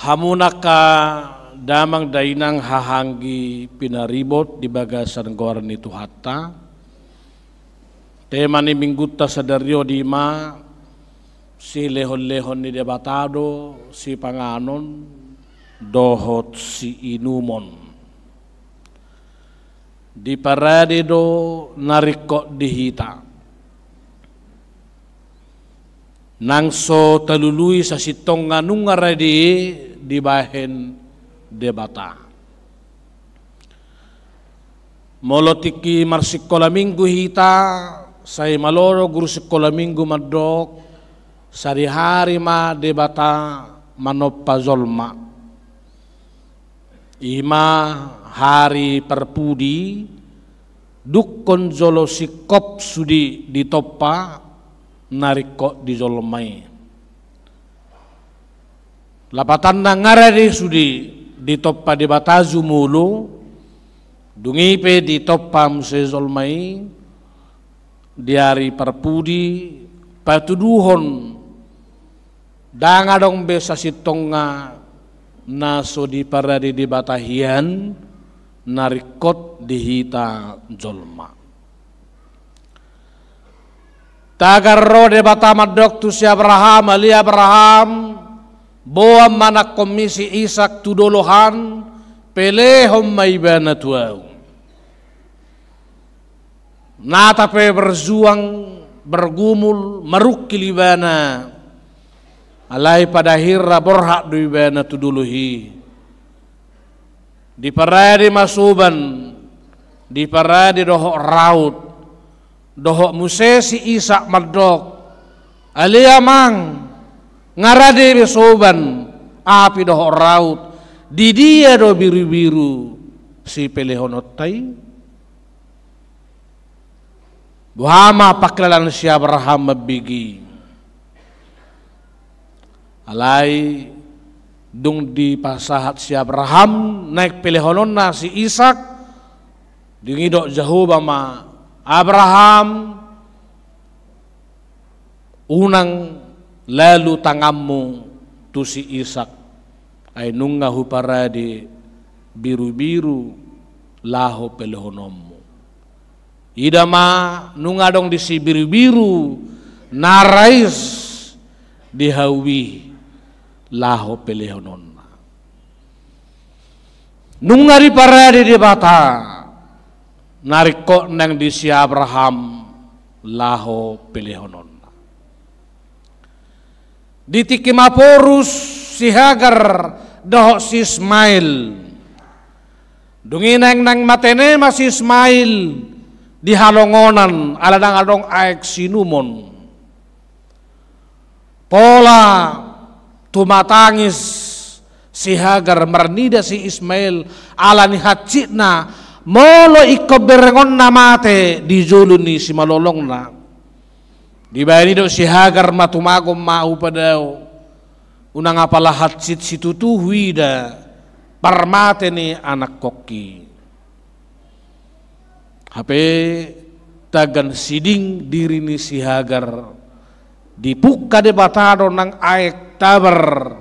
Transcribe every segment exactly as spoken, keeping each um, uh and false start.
Hamu angka damang dainang haha anggi pinaribot di bagasan goar ni Tuhanta. Tema ni minggunta sadari on i ma silehonlehon ni Debata do sipanganon dohot siinumon diparade do na ringkot di hita. Nang so talului sasintongna nunga rade dibahen Debata. Molo tingki marsikola minggu hita, sai malo do guru sikola minggu mandok, sadihari ma Debata manompa jolma. I ma hari parpudi, dungkon jolo singkop sude ditompa na ringkot di jolma i. Lapatanna nga rade sude ditompa Debata jumolo, dung i pe ditompa muse jolma i, di ari parpudi, patuduhon ndang adong be sasintongna na so diparade Debata hian na ringkot di hita jolma. Tagar ro Debata mandok tu si Abraham, ale Abraham, boan ma anakkonmi si Isak tu dolok an, pelehon ma ibana tu ahu. Nata pe berjuang, bergumul, marungkil ibana. Alai pada akhirna borhat do ibana tu dolok i. Diparade ma soban, diparade dohot raut, dohot muse si Isak mandok, ale amang, nga rade be soban, api dohot raut, di dia do birubiru sipelehononta i? Boha ma pangkilalaan si Abraham mambege i? Alai dung dipasahat si Abraham naeng pelehononna si Isak, dung i didok Jahowa ma, Abraham, unang lalu tanganmu tu si Isak, ai nunga huparade birubiru laho pelehononmu. Ida ma, nunga adong disi birubiru na rais di hau i laho pelehononna. Nunga diparade Debata na ringkot naeng di si Abraham laho pelehononna. Di tingki maporus si Hagar dohot si Ismail. Dung i naeng, naeng matene ma si Ismail di halongonan ala ndang adong aek siinumon. Pola tumatangis si Hagar marnida si Ismail ala ni hansitna, molo ingkon berengonna mate di jolo ni simalolongna. Dibaen i didok si Hagar ma, tumagon ma ahu padao, unang apala hansit situtu huida parmate ni anakkonki. Hape tagan siding diri ni si Hagar, dipungka Debata do nang aek tabar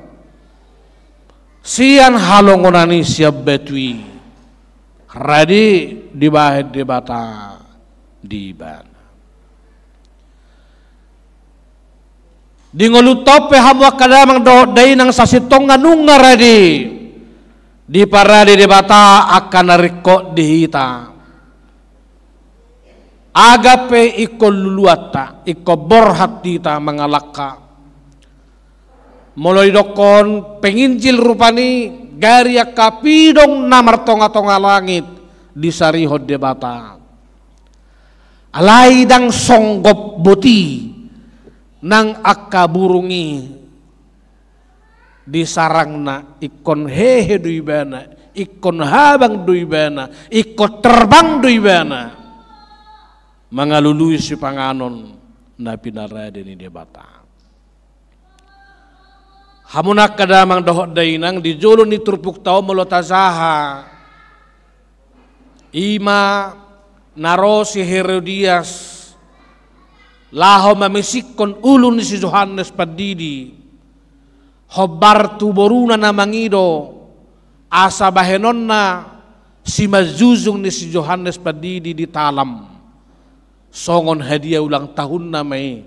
sian halongonan i, sian batu i, rade dibahen Debata di ibana. Di ngolunta on pe hamu angka damang dohot dainang, sasintongna nunga rade diparade Debata angka na ringkot di hita. Aha pe ingkon luluanta, ingkon borhat hita mangalangka. Molo didokkon penginjil rupani, gari angka pidong na martongatonga langit disarihon Debata. Alai ndang songgop boti nang angka burung i di sarangna, ingkon hehe do ibana, ingkon habang do ibana, ingkon terbang do ibana mangalului sipanganon na pinarade ni Debata. Hamu angka damang dohot dainang, di jolo ni turpukta on molo tajaha, i ma na ro si Herodias laho mamisikkon ulu ni si Johannes Pandidi. Hombar tu boruna na mangido, asa bahenonna simanjujung ni si Johannes Pandidi ditalam songon hadiah ulang tahunna ma i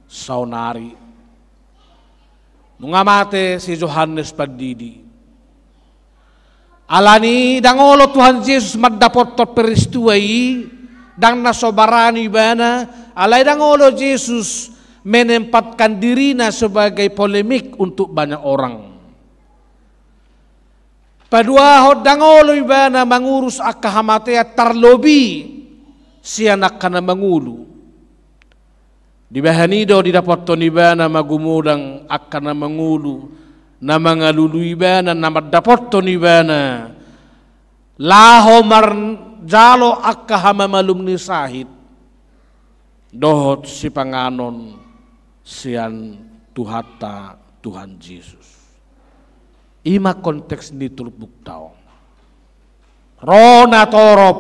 saonari. Nunga mate si Johannes Pandidi. Alani i ndang olo Tuhan Jesus mandapothon peristiwa i, ndang na so barani ibana, alai ndang olo Jesus menempatkan dirina sebagai polemik untuk banyak orang. Paduahon, ndang olo ibana mangurus angka hamatean, tarlobi sian angka na mangolu. Dibahen i do didapothon ibana magumodang angka na mangolu, na mangalului ibana, na mandapothon ibana, laho marjalo angka hamamalum ni sahit dohot sipanganon sian Tuhanta Tuhan Jesus. I ma konteks ni turpukta on. Ro natorop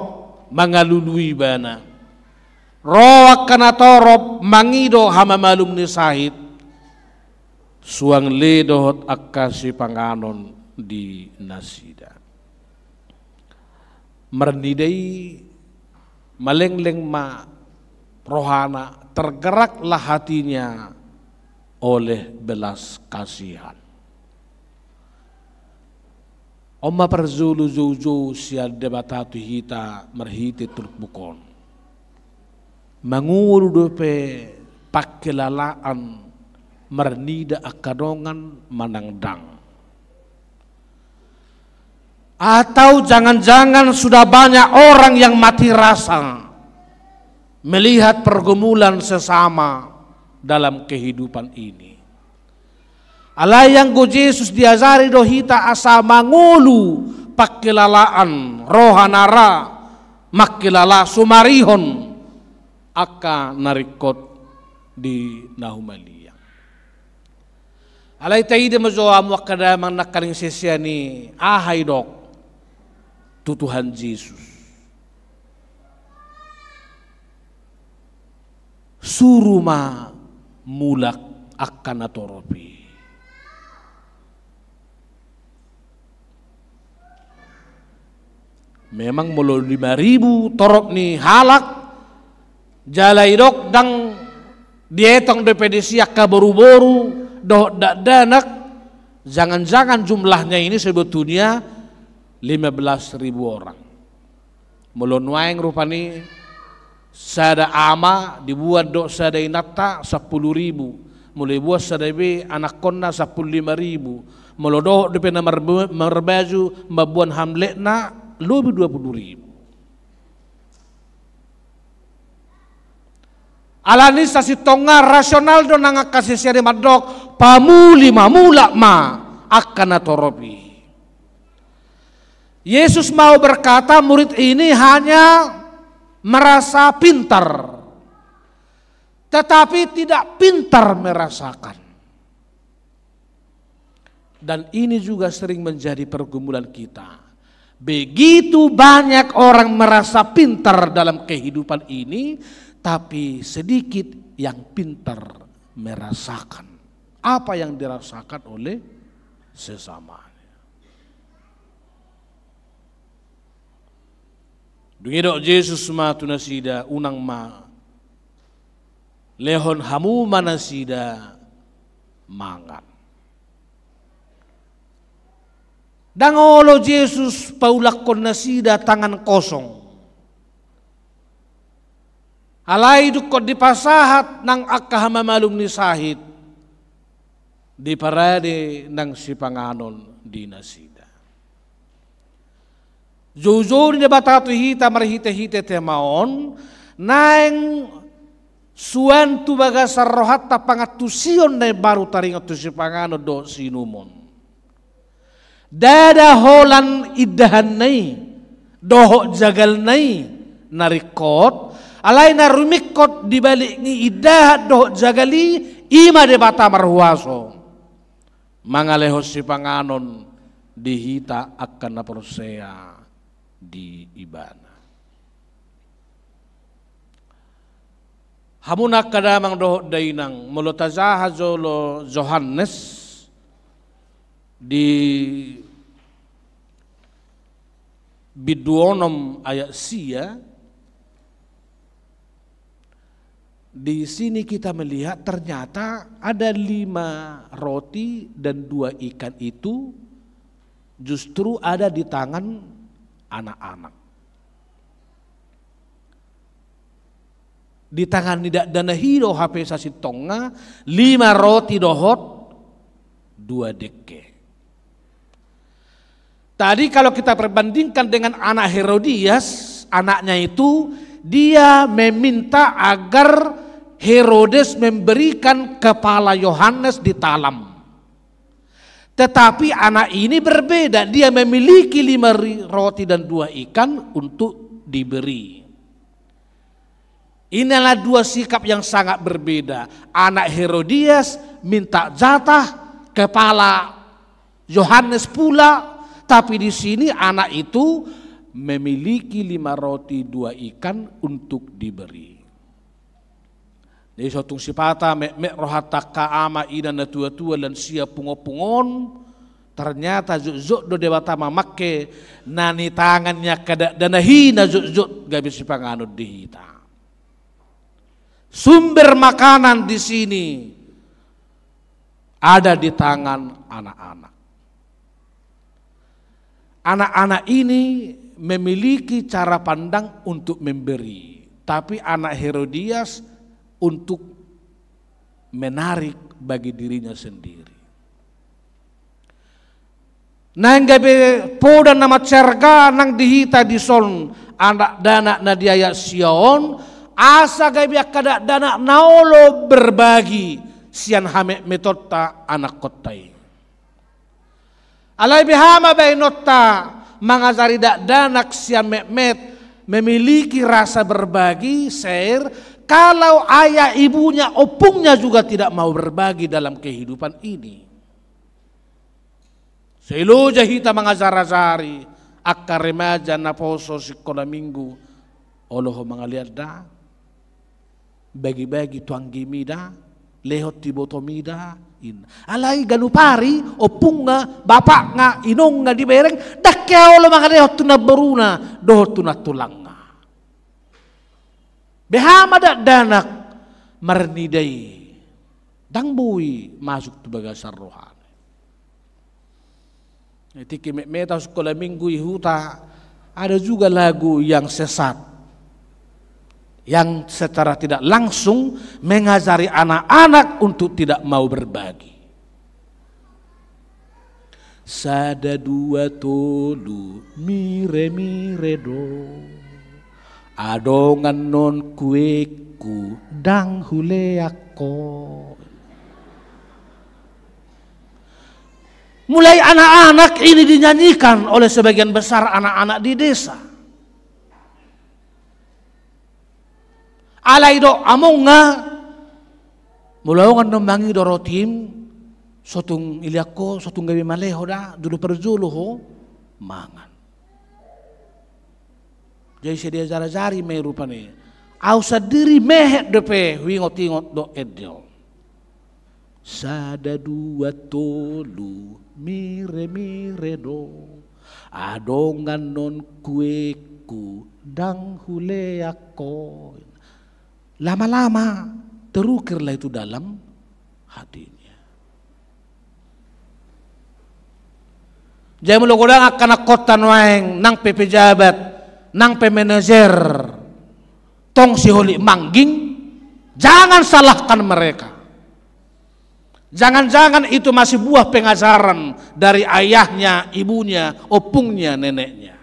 mangalului ibana. Ro angka natorop mangido hamamalum ni sahit. Suang le dohot angka sipanganon di nasida. Marnida i malengleng ma rohana, tergeraklah hatinya oleh belas kasihan. On ma parjolo joujou sian Debata tu hita marhite turpuk on. Mangolu dope pangkilalaan marnida angka dongan manang ndang. Atau jangan-jangan sudah banyak orang yang mati rasa melihat pergumulan sesama dalam kehidupan ini. Alai anggo Jesus diajari do hita asa mangolu pangkilalaan, roha na ra mangkilala, sumarihon angka na ringkot di na humaliang. Alai taida ma jo hamu angka damang nangkaning sisean i, aha didok tu Tuhan Jesus. Suru ma mulak angka natorop i. Memang molo lima ribu torop ni halak, jala didok ndang dietong dope disi angka boruboru dohot dakdanak, jangan-jangan jumlahnya ini sebetulnya lima belas ribu orang. Molo nuaeng rupani sada ama dibuat dohot sada inanta sampulu ribu, molo dibuat sada be anakkonna sampulu lima ribu, molo dohot dope na marbu-, marbaju mamboan hamletna lobi dua pulu ribu. Alani sasintongna rasional do nang angka sisean i mandok, pamuli ma, mulak ma angka natorop i. Yesus mau berkata, murid ini hanya merasa pintar, tetapi tidak pintar merasakan. Dan ini juga sering menjadi pergumulan kita. Begitu banyak orang merasa pintar dalam kehidupan ini, tapi sedikit yang pintar merasakan apa yang dirasakan oleh sesamanya. Dung i didok Jesus ma tu nasida, unang ma, lehon hamu ma nasida mangan. Ndang olo Jesus paulakkon nasida tangan kosong. Alai dungkon dipasahat nang angka hamamalum ni sahit, diparade nang sipanganon di nasida. Joujou ni Debata tu hita marhitehite tema on, naeng suan tu bagasan rohanta pangantusion na imbaru taringot tu sipanganon dohot siinumon. Ndada holan indahanna i dohot jagalna i na ringkot, alai na rumingkot di balik ni indahan dohot jagal i, i ma Debata marhuaso mangalehon sipanganon di hita angka na porsea di Ibana. Hamu angka damang dohot dainang, molo tajaha jolo Johannes, Di bindu onom ayat sia, di sini kita melihat ternyata ada lima roti dan dua ikan itu justru ada di tangan anak-anak. Di tangan ni dakdanak i do hape sasintongna lima roti dohot dua dengke. Tadi kalau kita perbandingkan dengan anak Herodias, anaknya itu, dia meminta agar Herodes memberikan kepala Yohanes ditalam. Tetapi anak ini berbeda, dia memiliki lima ri-, roti dan dua ikan untuk diberi. Inilah dua sikap yang sangat berbeda. Anak Herodias minta jatah kepala Yohanes pula, tapi di sini anak itu memiliki lima roti dua ikan untuk diberi. Jadi so tung sipata metmet rohanta angka ama, ina, natua-tua, lansia, punguan-punguan, ternyata jotjot do Debata mamangke na di tangan ni angka dakdanak i na jotjot gabe sipanganon di hita. Sumber makanan di sini ada di tangan anak-anak. Anak-anak ini memiliki cara pandang untuk memberi, tapi anak Herodias untuk menarik bagi dirinya sendiri. Naeng gabe poda na mansai arga nang di hita dison, anak dakdanak na di ayat sia on, asa gabe angka dakdanak na olo berbagi sian hametmetonta anakkonta i. Alai beha ma baenonta mangajari dakdanak sian metmet memiliki rasa berbagi, share, kalau ayah ibunya, ompungnya juga tidak mau berbagi dalam kehidupan ini. Sai loja hita mangajar-ajari angka remaja na poso sikola minggu, olo ho mangalean da, bagi-bagi tu anggimi da, lehon tu ibotomi da, ninna. Alai ganup ari ompungna, bapakna, inongna dibereng, ndang hea olo mangalehon tu namboruna dohot tu nantulangna. Beha ma dakdanak marnida i, ndang boi masuk tu bagasan rohana. Tingki metmet ahu sikola minggu i huta, ada juga lagu yang sesat, yang secara tidak langsung mengajari anak-anak untuk tidak mau berbagi. Sada, dua, tolu, mire-mire do. Adong annon kuekku, ndang hulean ho. Mulai anak-anak ini dinyanyikan oleh sebagian besar anak-anak di desa. Alai didok amongna, molo adong annon mangido rotim, so tung ilean ho, so tung gabe male ho da, jolo parjolo ho mangan. Jadi sai diajar-ajari ma i rupani. Ahu sandiri mehet dope huingot-ingot dohot ende on. Sada, dua, tolu, mire-mire do. Adong annon kuekku, ndang hulean ho. Lama-lama terukirlah itu dalam hatinya. Jadi molo godang angka anakkonta nuaeng, nang pe pejabat, nang pe manajer, tong siholit mangging, jangan salahkan mereka. Jangan-jangan itu masih buah pengajaran dari ayahnya, ibunya, ompungnya, neneknya.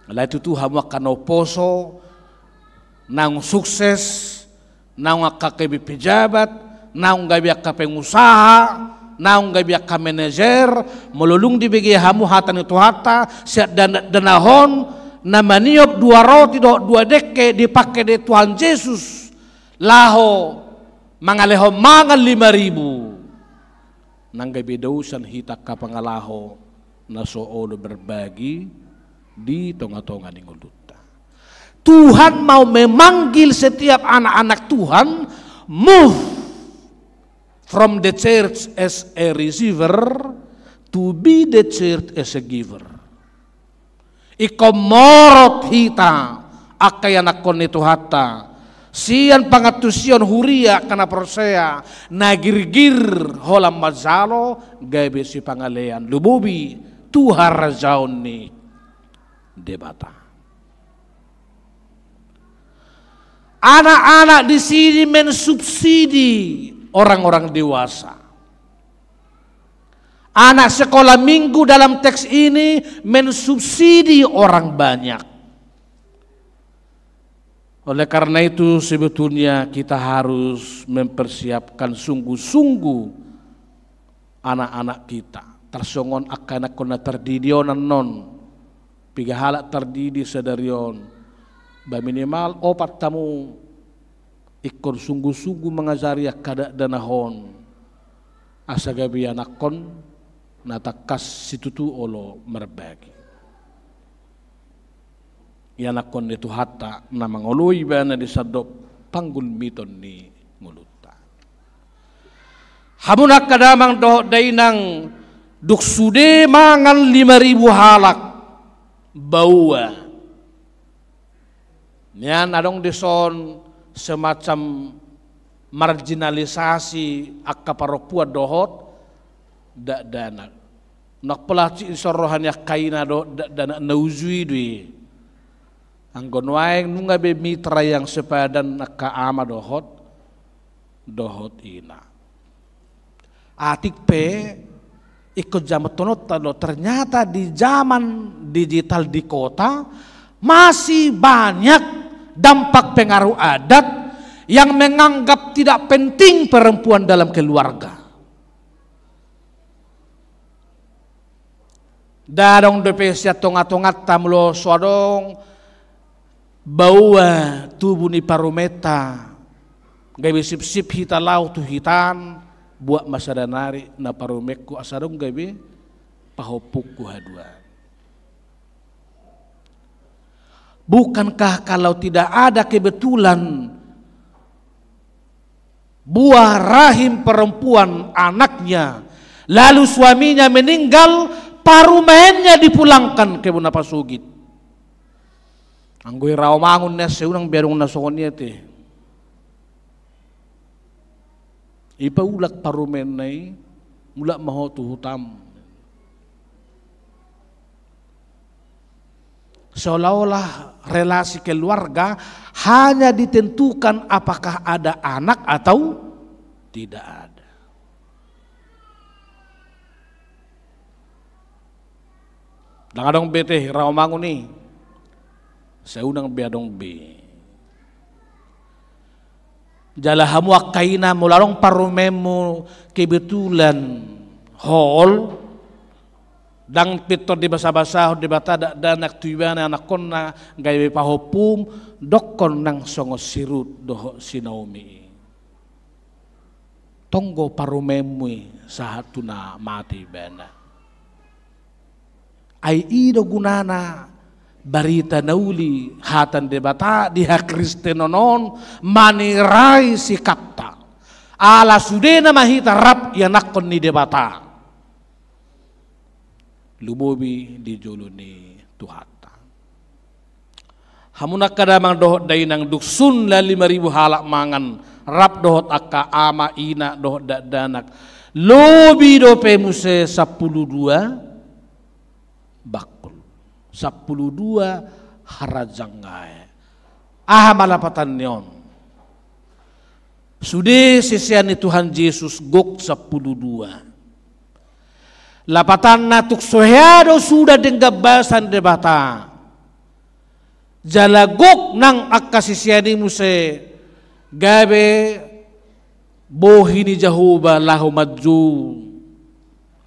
Alai tutu hamu angka na umposo, naung sukses, naung angka gabe pejabat, naung gabe angka pengusaha, naung gabe angka manajer, molo dung dibege hamu hata ni Tuhanta, sian dakdanak on, na maniop dua roti dohot dua dengke dipangke di Tuhan Jesus, laho mangalehon mangan lima ribu. Ndang gabe dausan hita angka pangalaho na so olo berbagi di tonga-tonga ni ngolunta. Tuhan mau memanggil setiap anak-anak Tuhan move From the church as a receiver to be the church as a giver. Ingkon morot hita angka ianakhon ni Tuhanta sian pangantusion huria angka na porsea na girgir holan manjalo gabe sipangalean lumobi tu harajaon ni Debata. Anak-anak di sini mensubsidi orang-orang dewasa. Anak sekolah minggu dalam teks ini mensubsidi orang banyak. Oleh karena itu, sebetulnya kita harus mempersiapkan sungguh-sungguh anak-anak kita. Tarsongon angka anakhon na tardidi on annon, piga halak tardidi sadari on, ba minimal opat hamu ingkon sungguh-sungguh mangajari angka dakdanak on, asa gabe ianakhon na tangkas situtu olo marbagi. Ianakhon ni Tuhanta na mangoloi ibana di sandok panggulmiton ni ngolunta. Hamu angka damang dohot dainang, dung sude mangan lima ribu halak baoa. Nian adong dison semacam marginalisasi angka parompuan dohot dakdanak. Nang pola cik sorohan ni angka ina dohot dakdanak na uju i do i. Anggo nuaeng nunga be mitra yang sepadan angka ama dohot, dohot ina. Atik pe ingkon jamotononta do, ternyata di zaman digital di kota masih banyak dampak pengaruh adat yang menganggap tidak penting perempuan dalam keluarga. Ndang adong dope sian tonga-tonganta molo so adong baoa tubu ni parumaenta, gabe sipsip hita laho tu hitaan, buat ma sada nari na parumaenku asa adong gabe pahompungku haduan. Bukankah kalau tidak ada kebetulan buah rahim perempuan anaknya, lalu suaminya meninggal, parumaennya dipulangkan ke bona pasogit? Anggo i Rawamangun nian sai unang be adong na songon i ate. Ipaulak parumaenna i, mulak ma ho tu hutam. Seolah-olah relasi keluarga hanya ditentukan apakah ada anak atau tidak ada. Ndang adong be ate Rawamangun i. Sai unang be adong be. Jala hamu angka ina molo adong parumaenmu kebetulan hol, ndang pintor dibasa-basahon Debata dakdanak tu ibana anakhonna gabe pahompum, dokkon nang songon si Rut dohot si Naomi i. Tonggo parumaenmu i sahat tu na mate ibana. Ai i do gunana barita na uli hata ni Debata di hakristenon on, manirai sikapta. Ala sudena ma hita rap ianakhon ni Debata. Lumobi di jolo ni Tuhanta. Hamu angka damang dohot dainang, dung sun na lima ribu halak mangan, rap dohot angka ama, ina dohot dakdanak. Lobi dope muse sampulu dua bangkul. Sampulu dua harajang ae. Aha ma lapatan ni on? Sude sisean ni Tuhan Jesus gok sampulu dua. Lapatanna tung so hea do suda denggan basa ni Debata. Jala gok nang angka sisean i muse gabe bohi ni Jahowa laho manjou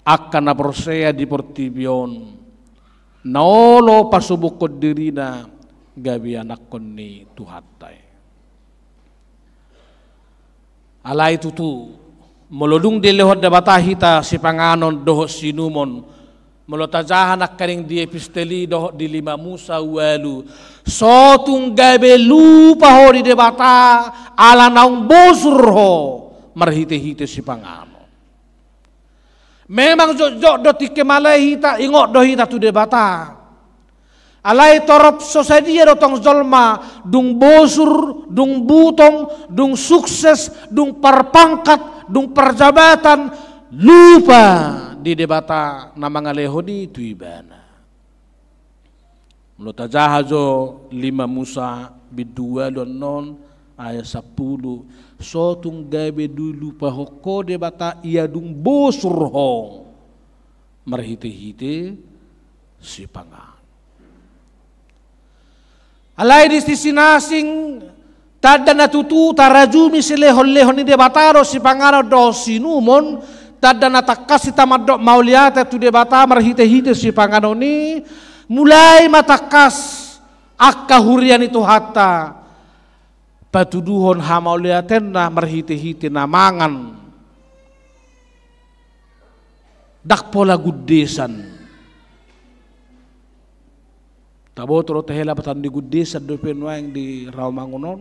angka na porsea di portibi on. Na olo pasobukhon dirina gabe ianakhon ni Tuhanta i. Alai tutu, molo dung dilehon Debata hita sipanganon dohot siinumon, molo tajaha nangkaning di epistel i dohot di lima Musa ualu, so tung gabe lupa ho di Debata, ala naung bosur ho, marhite-hite sipanganon. Memang jotjot do tingki male hita, ingot do hita tu Debata. Alai torop so sadia do tong jolma, dung bosur, dung butong, dung sukses, dung parpangkat, dung parjabatan, lupa di Debata na mangalehon i tu ibana. Molo tajaha jo lima Musa bindu ualu annon ayat sampulu, so tung gabe dilupahon ho Debata ia dung bosur ho marhite-hite sipanganon. Alai di sisi na asing, tanda na tutu tarajumi silehon-lehon ni Debata do sipanganon dohot siinumon, tanda na tangkas hita mandok mauliate tu Debata marhite-hite sipanganon i, mulai ma tangkas angka huria ni Tuhanta patuduhon hamauliateenna marhite-hite na mangan. Ndang pola gundesan. Taboto do tahe lapatan ni gundesan dope nuaeng di Rawamangun on.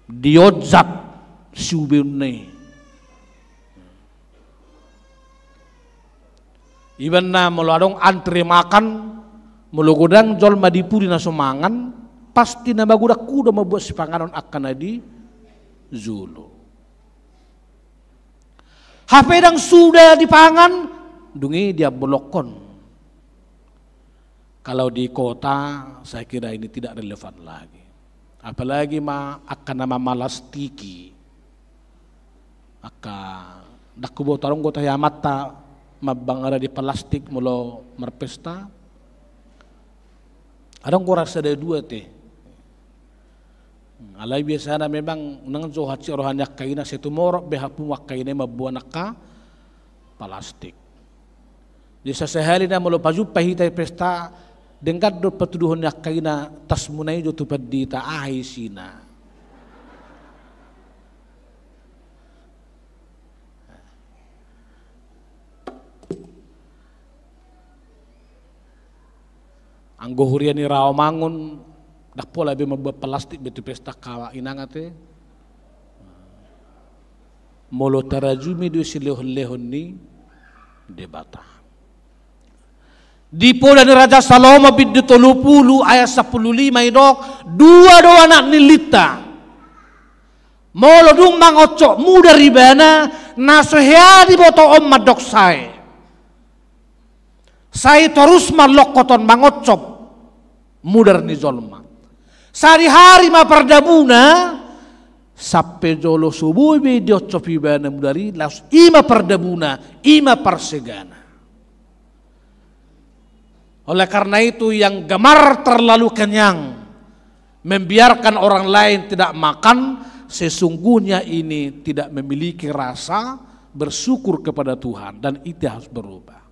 Dionjat siubeonna i. Iba na molo adong antre makan, molo godang jolma di pudi na so mangan, pasti na magodang huda mambuat sipanganon angka na di jolo. Hape ndang suda dipangan, dung i diambolongkon. Kalau di kota, saya kira ini tidak relevan lagi. Apalagi ma angka na mamalastiki. Angka ndang huboto, adong do tahe amanta mambangara di palastik molo marpesta. Adong do rasa sada dua te. Alai biasana memang unang jo hansit roha ni angka ina, sai tumorop be hapu angka ina i mamboan angka palastik. Jadi sasahali na molo pajumpa hita i pesta, denggan do patuduhon ni angka ina, tasmuna i jo tu pandita, aha isina. Anggo huria ni Rawamangun, ndang pola be mambuat palastik be tu pesta angka inang ate. Molo tarajumi do i silehon-lehon ni Debata. Di Poda ni Raja Salomo bindu tolu pulu ayat sampulu lima i didok, dua do anak ni linta. Molo dung mangoncop mudar ibana, na so hea diboto on mandok sae. Sai torus ma longkot on mangoncop mudar ni jolma. Sadihari ma pardabuna, sampe jolo so boi be dioncop ibana mudar i, laos i ma pardabuna, i ma parsegana. Oleh karena itu, yang gemar terlalu kenyang, membiarkan orang lain tidak makan, sesungguhnya ini tidak memiliki rasa bersyukur kepada Tuhan, dan itu harus berubah.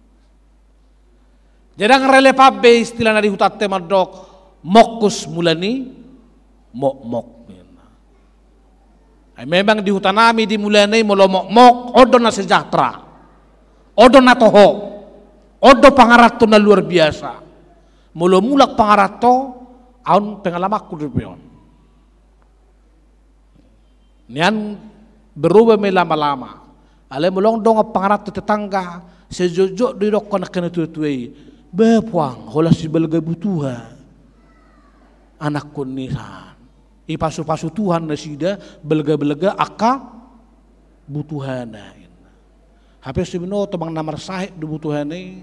Jadi ndang relevan be istilah na di hutanta i mandok, mongkus mula ni mokmok. Ai memang di hutanami di mulana i molo mokmok, on do na sejahtera. On do na toho. On do pangaranto na luar biasa. Molo mulak pangaranto, on pengalamanku dope on. Nian berubah ma i lama-lama. Alai molo adong dongan pangaranto tetangga, sai jotjot do didokkon angka na tua-tua i. Bah puang, holan sibalga butuha. Anakkon ni san. Ipasu-pasu Tuhan nasida, balga-balga angka butuhana. Hape so binoto manang na marsahit do butuhana i.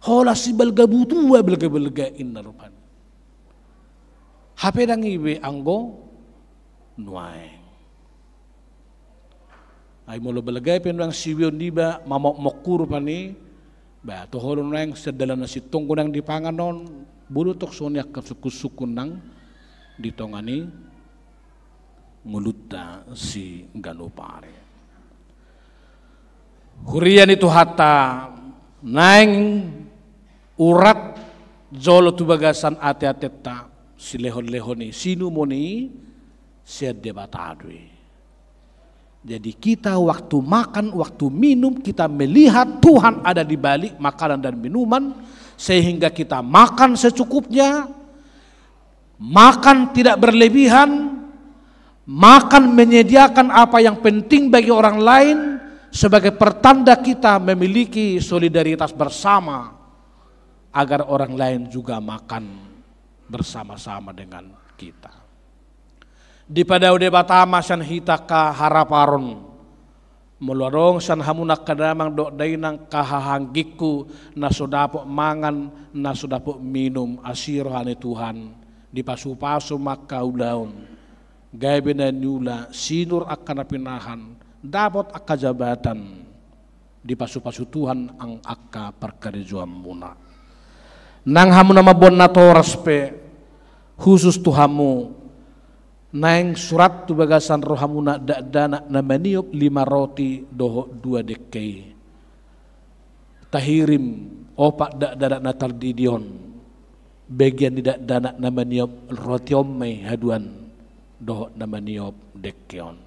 Holan sibalga butuha, balga-balga inna rupani. Hape ndang i be anggo nuaeng. Ai molo balga pe nuaeng siubeon niba mamokmok rupani, ba toho do nuaeng sian dalan na sintong do nuaeng dipangan on, boi do tong songon i angka sungkun-sungkun nang di tonga ni ngolunta siganup ari. Huria ni Tuhanta, naeng urat jolo tu bagasan ate-atenta silehon-lehon i, siinumon i, sian Debata do i. Jadi kita waktu makan, waktu minum, kita melihat Tuhan ada di balik makanan dan minuman, sehingga kita makan secukupnya, Makan tidak berlebihan, makan menyediakan apa yang penting bagi orang lain sebagai pertanda kita memiliki solidaritas bersama, agar orang lain juga makan bersama-sama dengan kita. Dipadao Debata ma sian hita angka haraparon. Molo adong sian hamu angka damang dohot dainang angka hahaanggingku na so dapot mangan, na so dapot minum, asi roha ni Tuhan, dipasupasu ma angka ulaon, gabe na niula, sinur angka na pinahan, dapot angka jabatan, dipasupasu Tuhan ang-, angka parkarejoanmuna. Nang hamu na mamboan natoras pe, khusus tu hamu, naeng surat tu bagasan rohamuna dakdanak na maniop lima roti dohot dua dengke i. Tahirim opat dakdanak na tardidi on, bagian ni dakdanak na maniop roti on ma i haduan dohot na maniop dengke on.